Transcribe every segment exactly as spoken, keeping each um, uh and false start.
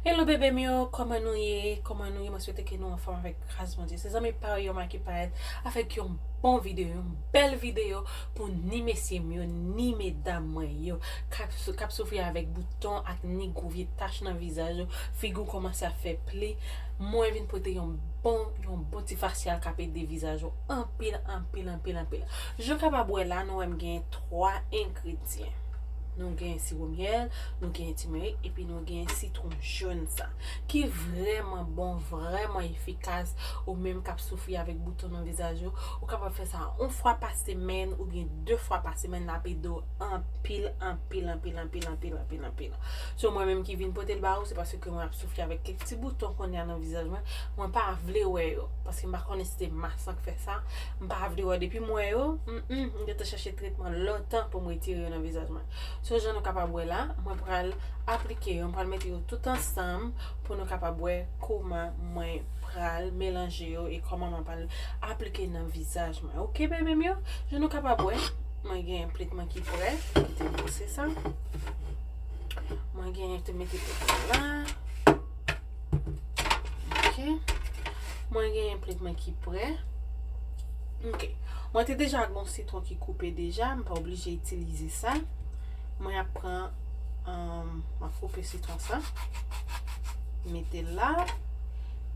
Hello bebe m yo, kòman nou ye? Kòman nou ye? Mwen swete ke nou anfòm avèk gras Bondye. Se zanmi pa yo, Maki Parèt, avèk yon bon videyo, yon bèl videyo pou ni mesye m yo, ni medam mwen yo k ap, k ap soufri avèk bouton ak ni gwo vye tach nan vizaj yo, figi w kòmanse ap fè pli. Mwen vin pote yon bon, yon bon ti fasyal k ap ede vizaj ou anpil, anpil, anpil, anpil. Jan w kapab wè la, nou wè m gen twa engredyan. Nou gen siwo myèl, nou gen timerik, epi nou gen sitwon jòn sa, ki vrèman bon, vrèman efikas. Ou menm k ap soufri avèk bouton nan vizaj ou, ou kapab fè sa yon fwa pa semèn, oubyen de fwa pa semèn, l ap ede w anpil, anpil, anpil, anpil, anpil, anpil, anpil. So, mwen menm ki vin pote l ba ou, se paske mwen ap soufri avèk kèk ti bouton kounye a nan vizaj mwen. Mwen pa vle wè yo, paske m pa konnen si se mas lan k fè sa. M pa vle wè, depi m wè yo, mm, mm, m gentan chèche tretman lontan pou m retire yo nan vizaj mwen. So, jan nou kapab wè la, mwen pral aplike yo, m pral mete yo tout ansanm pou nou kapab wè kòman mwen pral melanje yo e kòman mwen pral aplike nan vizaj mwen. Oke, bebe m yo? Jan nou kapab wè, mwen gen plit mwen ki prè. Kite m pase sa. Mwen gen te mete plit mwen la. Oke. Mwen gen plit mwen ki prè. Oke. Mwen te deja gen yon sitwon ki koupe deja, m pa oblije itilize sa. Mwen ap pran, um, m ap koupe sitwon sa. Mete l la.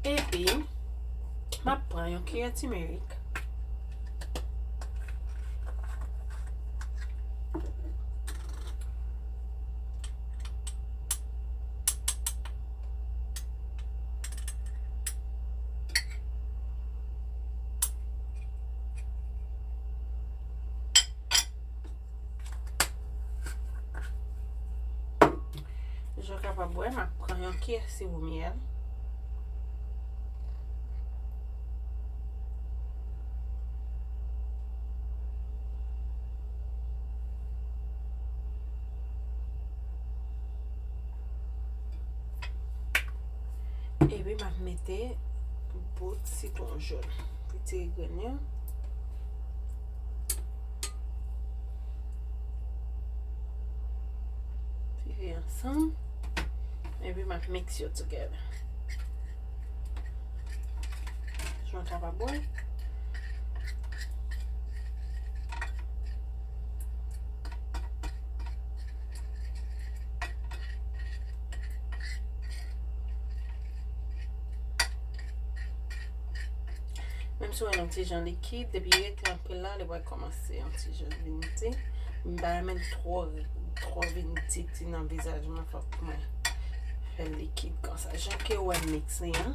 Epi, m ap pran yon kiyè timerik. Jan w kapab wè, m ap pran yon kiyè siwo myèl. Epi m ap mete bout sitwon jòn. Retire grenn yo. Retire ansanm. Epi m ap mix yo together. Jan w kapab wè. Menm si w wè l yon ti jan likid, depi l rete anpil la, li pral kòmanse yon ti jan vin di. M pa renmen l twò, twò vin di di nan vizaj mwen, fòk mwen fè l likid konsa. Jan ke w wè m mix li an.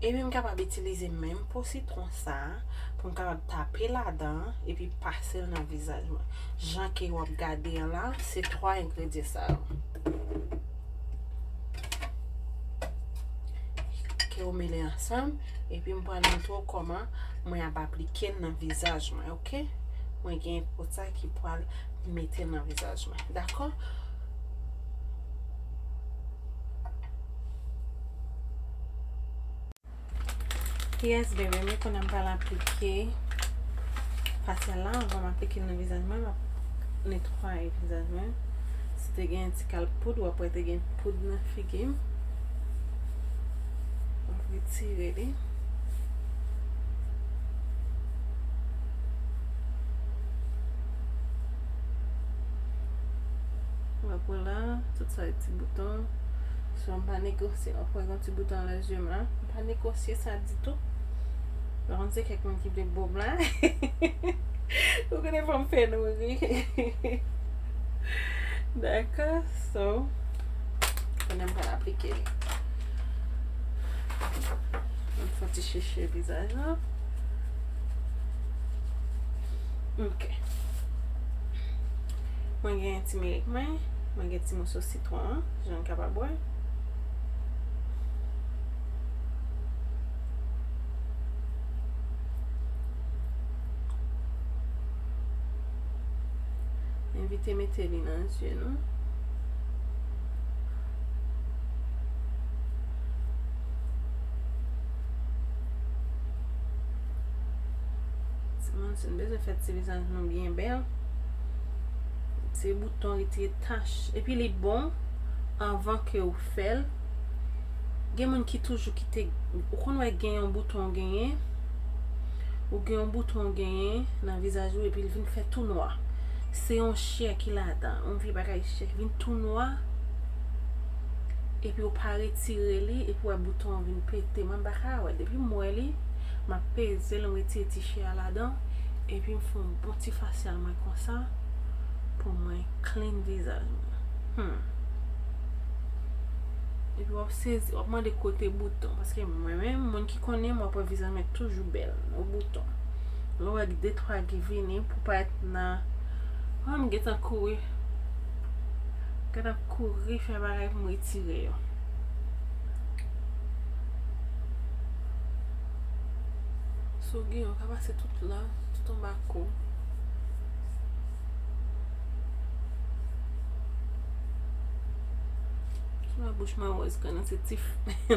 Epi m kapab itilize menm po sitwon sa a pou m kapab tape ladan an epi pase l nan vizaj mwen. Jan ke w ap gade an la, se twa engredyan sa yo. Ke w mele ansanm, epi m pral montre w kòman mwen ap aplike l nan vizaj mwen, oke? Mwen gen pot sa ki pral mete l nan vizaj mwen, dakò? Yes, bebe, men kounye a m pral aplike fasyal la. Anvan m aplike l nan vizaj mwen, m ap netwaye vizaj mwen. Si te gen ti kal poud, w ap wè te gen poud nan figi m. M ap retire li. W ap wè la, tout sa e ti bouton. So, m pa negosye. W ap wè gen ti bouton nan zye m la. M pa negosye sa ditou. Pa konn se kèk moun ki vle bo m la. Ou konnen fò m fè nou ri. Dakò, so, kounye a m pral aplike li. M fè yon ti chiche vizaj la. Ok. Mwen gen timerik mwen, mwen gen ti moso sitwon an, jan n kapab wè. Evite mete li nan zye nou. Timoun, si n bezwen fè ti vizaj nou byen bèl, Retire bouton, retire tach. Epi li bon anvan ke ou fè l. Gen moun ki toujou kite, ou konn wè gen yon bouton w genyen, ou gen yon bouton w genyen nan vizaj ou epi l vin fè tou nwa. Se yon chè ki ladan, yon vye bagay chè ki vin tou nwa. Epi ou pa retire li, epi w wè bouton an vin pete. Mwen m pa ka wè. Depi m wè li, m ap peze l, m retire ti chè a ladan, epi m fè yon bon ti fasyal mwen konsa pou mwen clean vizaj mwen. Hmm. Epi w ap sezi, w ap mande kote bouton. Paske mwen menm, moun ki konnen m, w ap wè vizaj mwen toujou bèl, no bouton. Lè w wè de twa ki vini pou parèt nan, ah, m gentan kouri. Gentan kouri fè bagay pou m retire yo. Si w gen, ou ka pase tout la, tout anba kou. Sou la bouch mwen wòz kannan se ti,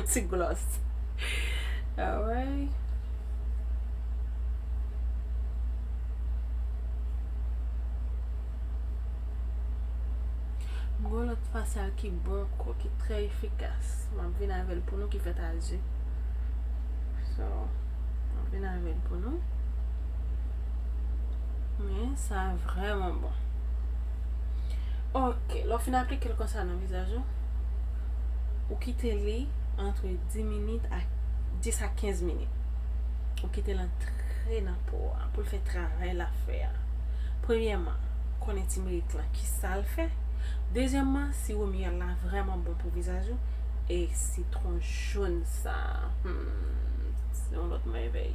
ti gloss. Alright. M gen yon lòt fasyal ki bon ankò, ki trè efikas. M ap vin avè l pou nou, ki fèt a ze. So, m ap vin avè l pou nou. Men sa vrèman bon. Ok, lè w fin aplike l konsa nan vizaj ou, ou kite li antre dis minit a, dis a kenz minit. Ou kite l antre nan po a pou l fè travay l ap fè a. Premyèman, konnen timerik lan ki sa l fè. Dezyèmman, siwo miyèl la vrèman bon pou vizaj ou. E sitwon jòn sa, hmm, se yon lòt mèvèy.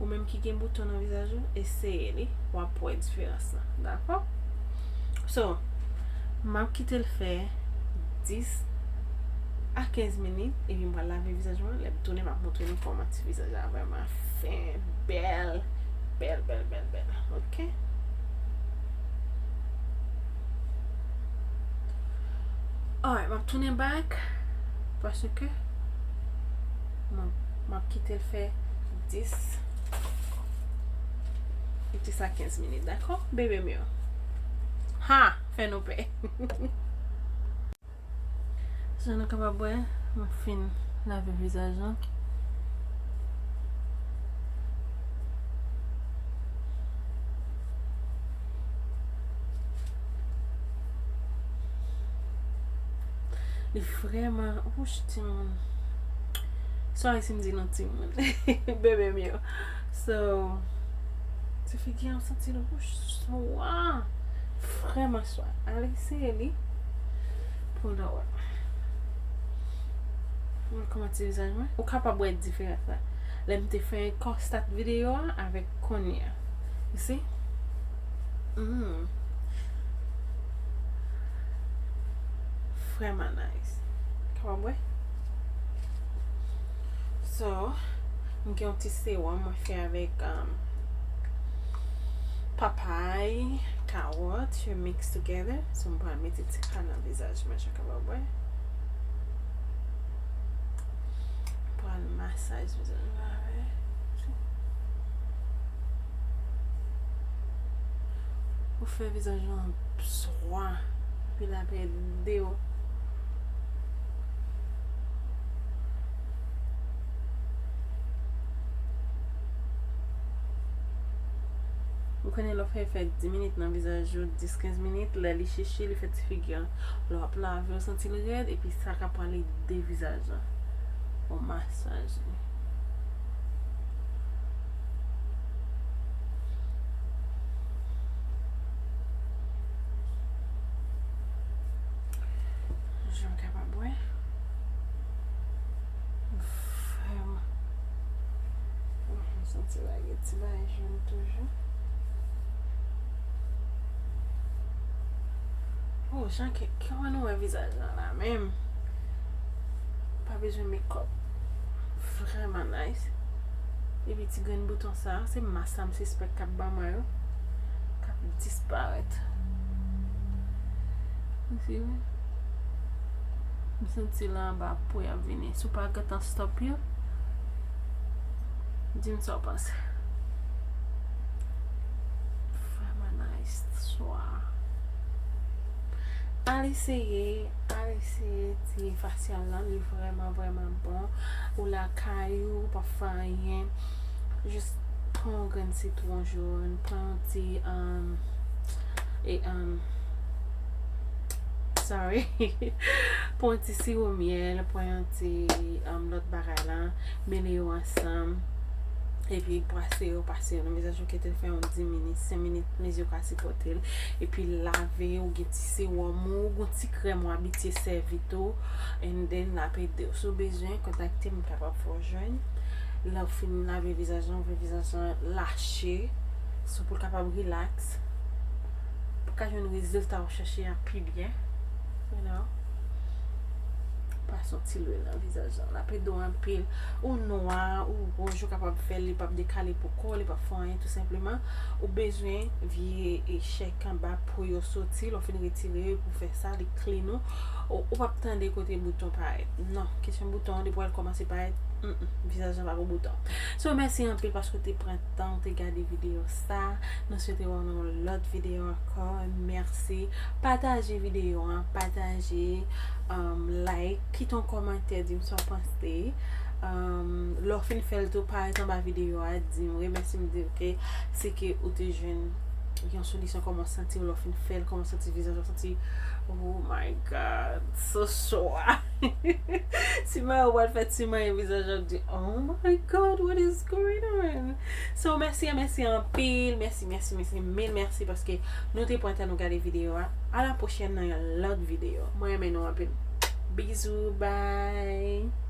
Ou menm ki gen bouton nan vizaj ou, eseye li, w ap wè diferans lan, dakò? So, m ap kite l fè dis a kenz minit, epi m pral lave vizaj mwen. Lè m tounen, m ap montre nou kòman ti vizaj la vrèman fen, bèl, bèl, bèl, bèl, bèl. Ok? Alright, m ap tounen back paske m ap, m ap kite l fè dis, dis a kenz minit, dakò, bebe m yo? Ha! Fè nou pè. Jan nou kapab wè, mwen fin lave vizaj lan. Li vrèman, wouch, timoun. Sorry si m di nou timoun. Bebe m yo. So, ti figi an santi l wouch, swa. Vrèman swa. Al eseye li. Pou nou wè. Mwen kòman ti vizaj mwen. Ou kapab wè diferans la. Lè m te fè konstat videyo a avèk kounye a. You see? Mm. Vrèman nice. Kapab wè? So, m gen yon ti sewòm mwen fè avèk, um, papay, kawòt, yo mix together. So, m pral mete ti pa nan vizaj mwen, jan kapab wè. M pral masaj vizaj mwen avè. Ou fè vizaj lan swa, epi l ap ede w. Ou konnen lè w fè, fè dis minit nan vizaj ou, dis, kenz minit, lè li cheche, li fè ti figi an. Lè w ap lave, w santi l rèd, epi sa ka pral ede vizaj lan. Yon masaj li. Jan m kapab wè. Vrèman. M santi la gen ti bagay jòn toujou. Oh, jan ke, kòman nou wè vizaj lan la menm? Pa bezwen makeup. Vrèman nice. Epi ti grenn bouton sa, se mas la m sispèk k ap ban mwen yo. K ap disparèt. Ou si wi? M santi l anba po y ap vini. Si w pa gentan stop yo, di m sa w panse. Vrèman nice swa. Al eseye, al eseye ti fasyal lan, li vrèman, vrèman bon. Ou lakay ou, ou p ap fè anyen. Jis pran yon grenn sitwon jòn, pran yon ti, um, e, um, sorry. Pran yon ti siwo myèl, pran yon ti, um, lòt bagay lan, mele yo ansanm. Epi pase yo, pase yo nan vizaj ou, kite l fè yon dis minit, senk minit, mezi ou ka sipòte l. Epi lave, ou gen ti sewòm ou, ou gen ti krèm ou abitye sèvi tou. And then, l ap ede w. Si w bezwen, kontakte m, m kapab fè w jwenn. Lè w fin lave vizaj lan, ou vle vizaj lan lache, si w pou l kapab relax, pou w ka jwenn rezilta w chèche a pi byen, you know. Pase yon ti lwil nan vizaj lan. L ap ede w anpil. Ou nwa, ou wouj, ou kapab fè l, li p ap dekale pou kò w, li p ap fè anyen, tou senpleman. Ou bezwen vye echèk anba po yo soti, lè w fin retire yo, pou fè sa, li clean ou. Ou, ou p ap tande kote bouton parèt. Non, kesyon bouton an, depi w al kòmanse parèt, mm, mm, vizaj lan pa pou bouton. So, mèsi anpil paske w te pran tan, w te gade videyo sa. Nou swete wè w nan yon lòt videyo ankò. Mèsi. Pataje videyo an, pataje, um, like, kite yon kòmantè, di m sa w panse. Um, lè w fin fè l tou, parèt anba videyo a, di m, remèsye m, di m ke se ke ou te jwenn yon solisyon, kòman w santi w lè w fin fè l, kòman w santi vizaj ou, santi, oh my God, so sure. Ti mayo pral fè ti mayo vizaj ou, di, oh my God, what is going on? So, mèsi, mèsi anpil, mèsi, mèsi, mèsi, mil mèsi paske nou te pran tan nou gade videyo a. A la pwochèn nan yon lòt videyo. Mwen renmen nou anpil. Bizou, bye.